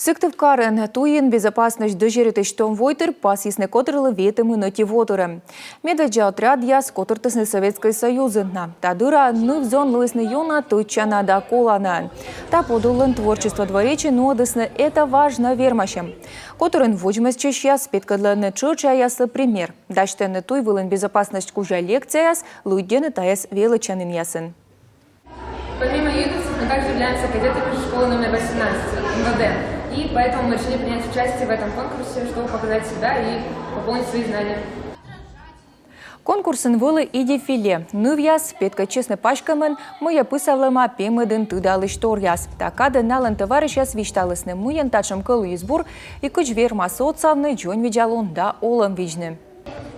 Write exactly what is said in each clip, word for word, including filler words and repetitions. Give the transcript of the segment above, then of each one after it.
Сыктывкарын туйын безопасность дӧзьӧритысь том войтыр пасйисны котырлы ветымын ӧти во тӧрӧм. Медводдза отрядъяс котыртісны Советскӧй Союзын на. Та дыра ныв-зон лоисны ёна тӧдчана да коланаӧн. Та подулын творчество дворечын нуӧдісны «Это важно» вермасьӧм. Котырын водзмӧстчысьяс петкӧдлӧны тшӧтшаяслы пример. Дасьтӧны туй вылын безопасность кузя лекцияяс, лыддьӧны тайӧс велӧдчанінъясын. Помимо юдовцев, мы также являемся кадетами школы номер восемнадцать МВД. И поэтому мы решили принять участие в этом конкурсе, чтобы показать себя и пополнить свои знания. Конкурсын вӧлі и дефиле. Нывъяс петкӧдчисны паськӧмӧн, мыйӧ пысавлӧма пемыдын тыдалысь торъяс. Та кадӧ налӧн товарищъяс висьталісны, мыйӧн татшӧм кӧлуйыс бур и кыдз вермас отсавны, дзоньвидзалун да олӧм видзны.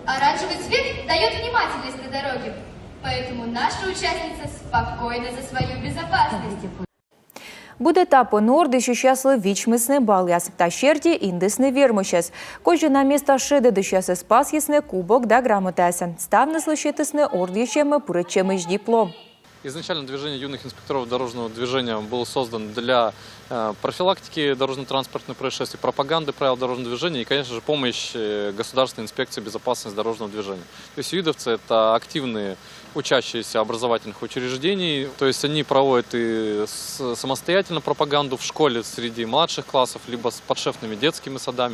Оранжевый цвет даёт внимательность на дороге, поэтому наша участница спокойна за свою безопасность. Быд этапын ордйысьысьяслы вичмисны баллъяс. Та серти индісны вермысьӧс. Козьӧ на места шедӧдысьясӧс пасйисны кубок да грамотаясӧн. Ставныслы сетісны ордйысьӧмӧ пырӧдчӧмысь диплом. Изначально движение юных инспекторов дорожного движения было создано для э, профилактики дорожно-транспортных происшествий, пропаганды правил дорожного движения и, конечно же, помощь э, Государственной инспекции безопасности дорожного движения. То есть юдовцы — это активные учащиеся образовательных учреждений, то есть они проводят и с- самостоятельно пропаганду в школе среди младших классов, либо с подшефными детскими садами.